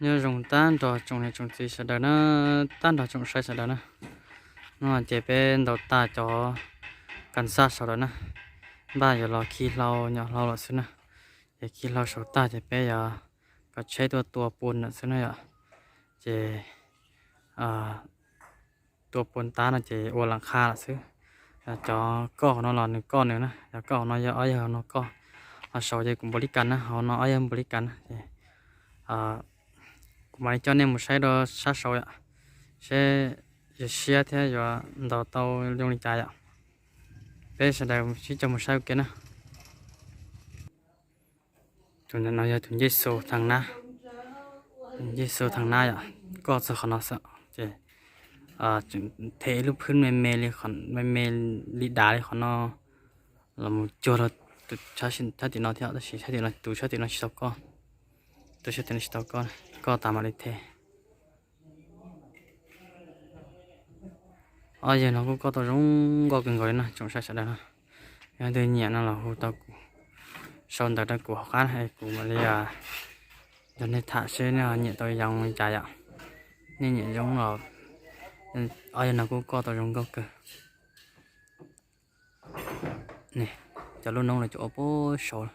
Nyob zoo tag nrho tsoom niam tsoom txiv sawv daws na, tag nrho tsoom saib sawv daws na. No ces peb ntaus tag cov kas xaj saud lawm na, npaj yuav los khi hlau nyom hlau lawm xwb na. Ces khi hlau saud tag ces peb yuav kom tsheb tuaj tua pua lawm xwb na yom. Ces tua pua tas no ces ua las qha lawm xwb. Cov koj hauv no los nws koj nws na, cov koj hauv no yog ob yawg hauv no koj. Hauv saud ces kuv npaum li kas na, hauv no ob yawg npaum li kas na ces kuv mam li coj nej mus saib rau sab saud yom, seb yuav siab thiab yuav ntaus tau zoo li cas yom. Peb sawv daws sib coj mus saib ua ke na. Tus no yog tus ncej xu thaj nab, ncej xu thaj nab yom, koj txog qhov no xwb ces tseem them ib lub phwb me me li, me me li dav li qhov no los mus cuag rau tus sab tim no thiab, tab sis sab tim no, tus sab tim no tsis tau koj, tus sab tim no tsis tau koj, koj tas mam li them. Ob yawg no kuj koj tau zoo nkauj kawg nkaus li no tsoom saib sawv daws na. Yog leej twg nyiam no los hu tau kuv, sau ntawv rau kuv hauv qab es kuv mam li nrog nej tham seb nej nyiam tau zoo li cas yom. Nej nyiam zoo los ob yawg no kuj koj tau zoo nkauj kawg. Cov lub noob los cov ua puag saud,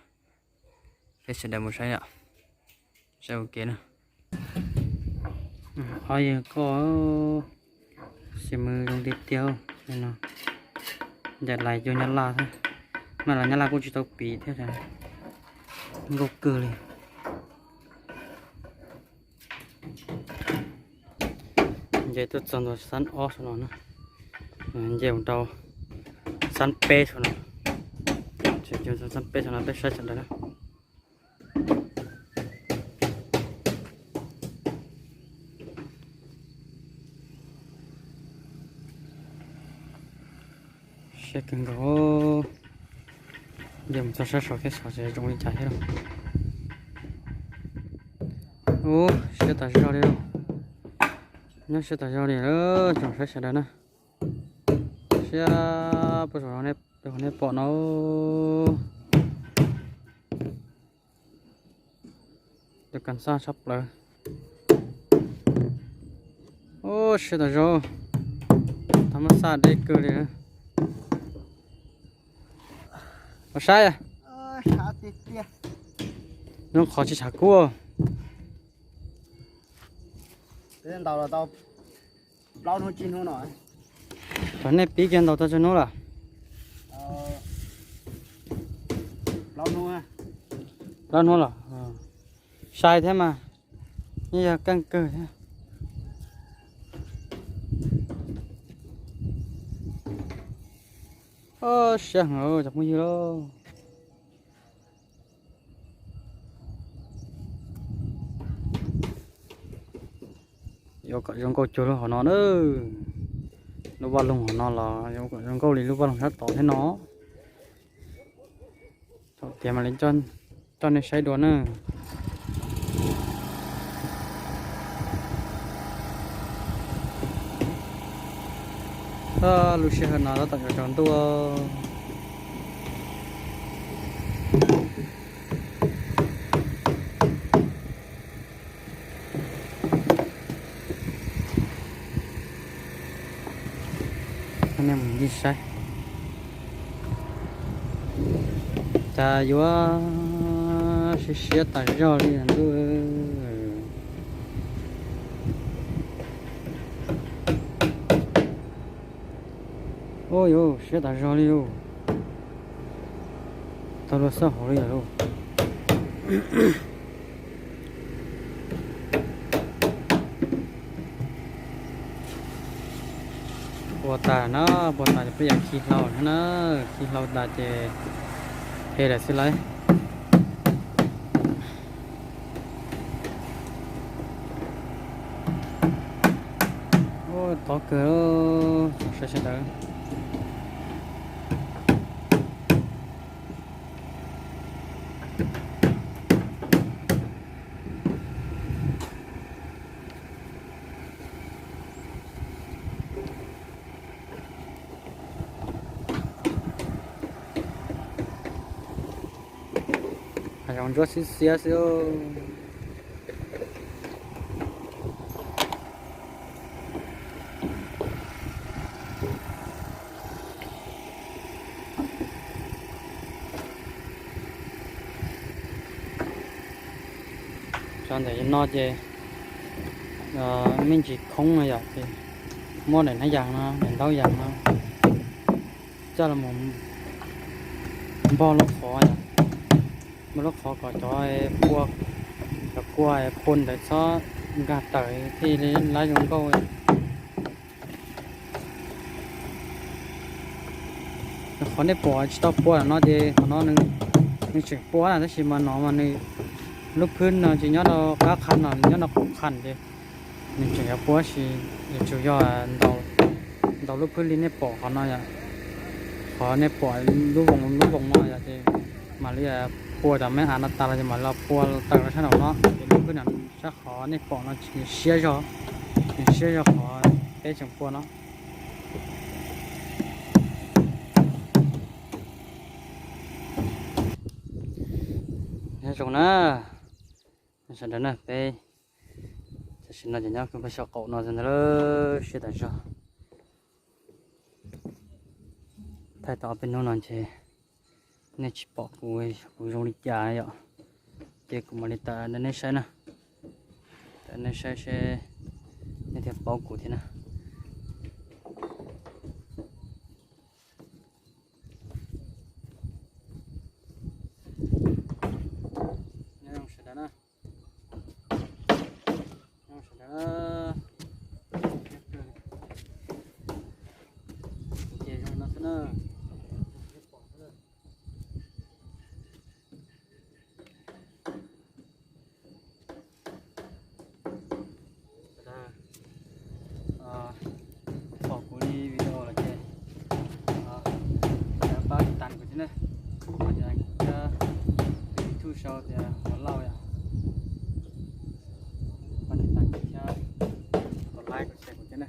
peb sawv daws mus saib yom, saib ua ke na. Ob yawg koj, xi mws zoo tiag tiag no. Ncaim lais cuag nyab laj xwb, mas los nyab laj kuj tsis tau piv thiab, nkauj kawg li. Nce tuaj txog ntua xab ob saum no na, nce mus rau xab peb saum no, xab peb saum no peb saib sawv daws na. Siab kawg nkaus, nce mus txog sab saud thiab saud ces zoo li cas thiab lauj. Ub, siab tas zog li lauj, nyob siab tas zog li lauj tsoom saib sawv daws na. Siab puag saum no, nej pom no. Tus kas xaj tshaj plaws. Ub, siab tas zog, thaj mab xaj deb kawg li. Ua saib, zoo qhov tsis tshav kub. Ntaus los tau plaub hnub tsib hnub no. Thaum nej pib kiag ntaus tau tsawg hnub lawm? Plaub hnub los? Sai thiab mas, yeej yog keej kawg thiab. Siab heev cov phooj ywg lauj. Yuav kom zoo nkauj cuag lub hauv no na. Lub vaj loog hauv no los yuav kom zoo nkauj li lub vaj loog sab tod thiab no. Thaum tiav mam li coj nej saib dua na. Lub sij hawm no tab tom yuav tsaus ntuj. Nej mus ncig saib, cas yuav siab siab tas zog li ntuj. Ub, yuav siab tas zog li lauj. Tau luag xauj hauv li lawm lauj. Puas tas na, puas tas ces peb yuav khi hlau thiab na. Khi hlau tas ces phem lawm xwb lauj. Tob kawg, saib sawv daws. Hav zoov ntsuab xiab xiab xwb. Cov ntawm no ces me ntsis khoob no yom, ces muab daim hnab yas no, daim ntaub yas no coj los npog lub qhov yom, npog lub qhov kom cov pua, cov kua pua ntawd txhob nkag tawm thiaj li lab zoo nkauj. Qhov nej pom tsis tau pua no ces qhov no nws tseem pua na, tab sis mas no mas nws lub phwb no tsis nyob rau qab qha no, nyob rau qaum qha ces nws tseem yuav pua, tab sis yuav tsum yog ntaus lub phwb li nej pom qhov no yom, qhov nej pom lub voos lub voos no yom, ces mam li pua cov me av no tas los ces mam los pua tawm rau sab nraum no, ces lub phwb no sab qhov nej pom no nws siab zog, nws siab zog qhov peb tseem pua no. Nyob zoo na sawv daws na, peb tam sim no ces nyob peb saum qaum no ntag, siab tas zog. Thaij tau ob peb hnub no ces nej tsis pom kuv, kuv zoo li cas yom, ces kuv mam li tawm rau nej saib na, tawm nej saib seb nej thiaj paub kuv thiab na. Nyob zoo sawv daws na. Nyob zoo sawv daws. Ces zoo no xwb na. Sawv daws pom kuv li video lawm ces pab tiv tas kuv thiab na, pab tiv tas kuv thiab, YouTube sau tias Huas Lauj yom, pab tiv tas kuv thiab, kom like kom share kuv thiab na.